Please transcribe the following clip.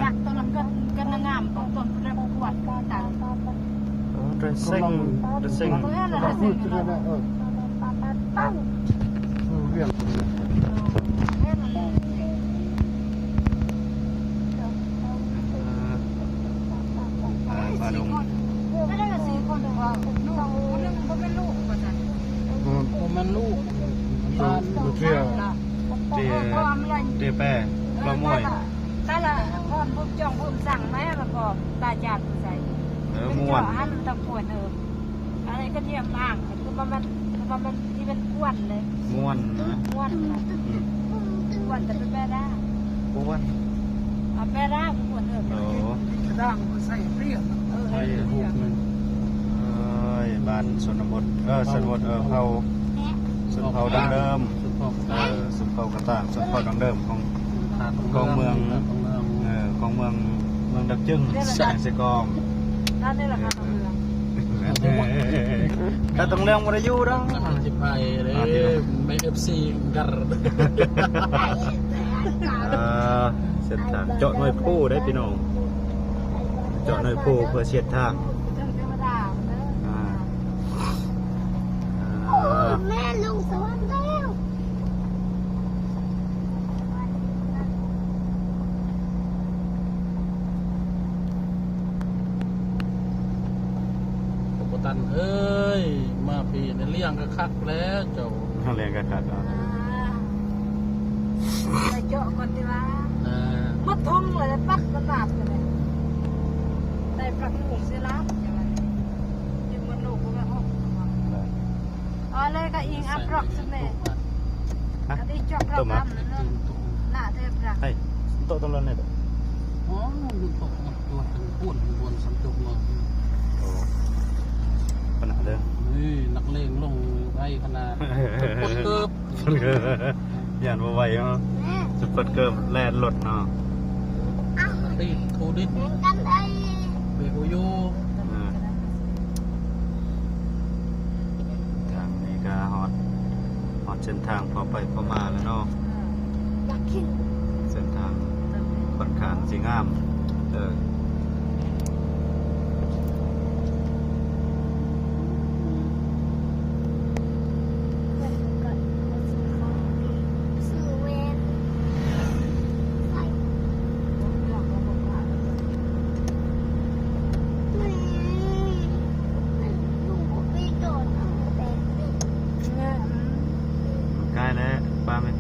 ສັກຕົວນັ້ນກໍ ກໍນາງງາມຂອງຕົນຜູ້ໃດບໍ່ກວດຕົນ. ເອີ ເດຣສຊິງ ເດຣສຊິງ ເອີ ເອີ ເອີ ປາດົງ ບໍ່ແມ່ນລູກ ເອີ ເທ ເທແປ ເອີ ປາມວຍ ແຕ່ລະ ແຕ່ລະຄວາມພວກຈ້ອງພວກສັ່ງແມ່ລະ ພວກຕາຈານຜູ້ໃສ່ ເອີ ມ່ວນ ເຈາະຫັ້ນຕ້ອງກວນ ເອີ ອັນນີ້ກະທຽມອ່າງ ຄືວ່າມັນ ຄືວ່າມັນຊິເປັນກວນເລີຍ ມ່ວນນະ ມ່ວນນະ ອືມ ກວນແຕ່ເປັນແປດາ ກວນ ເອົາແປດາກວນເອີ ໂອ້ ກະດ້າງໃສ່ເປຍ ເອີ ໃສ່ຫູກໜຶ່ງ ເອີຍ ບ້ານຊົນນະບົດ ເອີ ຊົນນະບົດ ເອີ ເຜົ່າ ຊົນເຜົ່າດັ້ງເດີມ ຊົນເຜົ່າ ເອີ ຊົນເຜົ່າກະຕ່າງ ຊົນເຜົ່າດັ້ງເດີມຂອງ ຂອງເມືອງ ເອີ ຂອງເມືອງ ເມືອງດັກຈຶງ ແຂວງເຊກອງ ນັ້ນນີ້ລະ ເອີ ຕາຕົງເລື່ອງ ຕາຕົງເລື່ອງບໍ່ໄດ້ຢູ່ດອກ ຊິໄປເດ້ ໄປເອັບຊີກັນ ເອີ ເສັ້ນທາງເຈາະໜ່ວຍພູເດ້ພີ່ນ້ອງ ເຈາະໜ່ວຍພູເພື່ອເຮັດທາງ ອ່າ ແມ່ນລົງສະຫວັນແລ້ວ ໂອປະຕັນເອີຍ ມາພີ້ນີ້ລ້ຽງກະຄັກແລ້ວເຈົ້າ ລ້ຽງກະຄັກ ອ່າ ໄປເຈາະກ່ອນຕິວ່າ ອ່າ ໝົດທົ່ງເລີຍ ປັດມັນບາດເລີຍ ໄດ້ປັດໜູເສຍລາດ ກິນໝົດລູກບໍ່ແມ່ນອອກ ເອົາເລີຍກະອີງອັບລັອກຊຸມນີ້ ຮະ ອັນນີ້ຈອກລັອກດຳນັ້ນ ໜ້າແທບລະ ໃຫ້ໂຕະຕົງນັ້ນເດ້ ອໍ ມັນຕົກມາຕົວເຖິງພຸ້ນ ບົນສັນຕຸກເນາະ ໂອ້ ຂະໜາດເດີ ນີ້ນັກເລງລົງໄວຂະໜາດ ຄົນເກີບ ຢ້ານບໍ່ໄຫວເນາະ ແມ່ ສະເປີດເກີບແລ່ນລົດເນາະ ຕິດໂຄວິດ ເບຣກບໍ່ຢູ່ ອ່າ ທາງນີ້ກະຮອດ ຮອດເສັ້ນທາງພໍໄປພໍມາແລ້ວເນາະ ເສັ້ນທາງຂ້ອນຂ້າງຊິງາມ ເອີ